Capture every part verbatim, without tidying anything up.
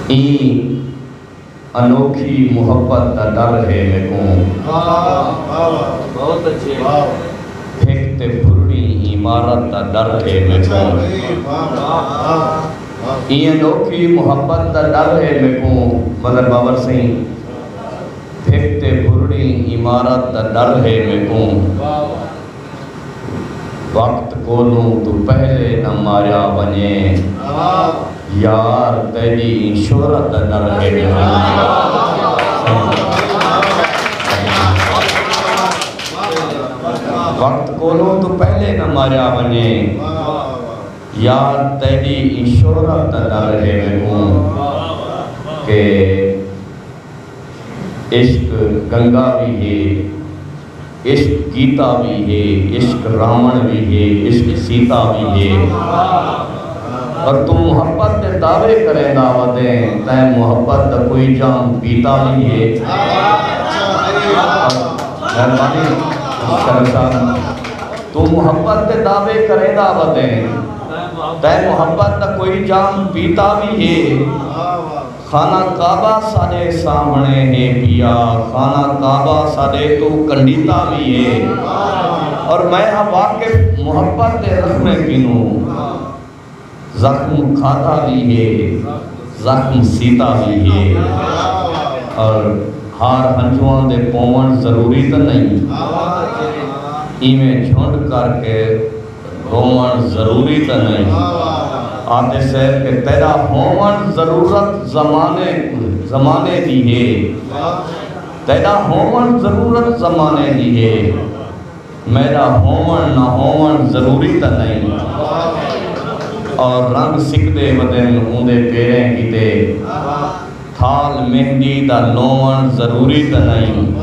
ایں انوکھی محبت دا ڈر ہے میکوں۔ واہ، واہ، واہ۔ بہت اچھے۔ واہ۔ ہک تے بھرڑی عمارت دا ڈر ہے میکوں۔ واہ، واہ، واہ۔ ایں انوکھی محبت دا ڈر ہے میکوں، مدن بابر سئیں۔ ہک تے بھرڑی عمارت دا ڈر ہے میکوں۔ واہ، واہ۔ وقت کولوں توں پہلے نہ ماریا ونڄے۔ واہ۔ یار، تیݙی شہرت دا ڈر ہے میکوں۔ وقت کولوں توں پہلے نہ ماریا ونڄے۔ یار، تیݙی شہرت دا ڈر ہے میکوں کہ عشق گنگا وی ہے، عشق گیتا وی ہے، عشق راوݨ وی ہے، عشق سیتا وی ہے۔ اور توں محبت دے دعوے کریندا ودیں، تیں محبت دا کوئی جام پیتا وی ہے۔ مہربانی کرو صاحب، توں محبت دے دعوے کریندا ودیں، تیں محبت دا کوئی جام پیتا وی ہے۔ خانہ کعبہ ساݙے سامھݨے ہے پیا، خانہ کعبہ ساݙے توں کنڈیتا وی ہے۔ اور میں ہاں واقف محبت دے زخمیں کنوں، زخم کھادا وی ہے، زخم سیتا وی ہے۔ اور ہار ہنجواں دے پووݨ ضروری تاں نئیں، ایویں جھنڈ کر کے رووݨ ضروری تاں نئیں۔ آہدے سے کہ تیݙا ہووݨ ضرورت زمانے، زمانے دی ہے۔ تیݙا ہووݨ ضرورت زمانے دی ہے۔ میݙا ہووݨ نہ ہووݨ ضروری تاں نئیں۔ اور رنگ سکدے ودن اوندے پیریں کیتے۔ تھال مہندی دا لووݨ ضروری تاں نئیں۔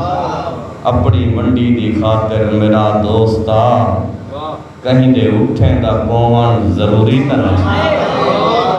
اپݨی ونڈی دی خاطر میݙا دوستا، کہیں دے اٹھیں دا کووݨ ضروری تاں نئیں۔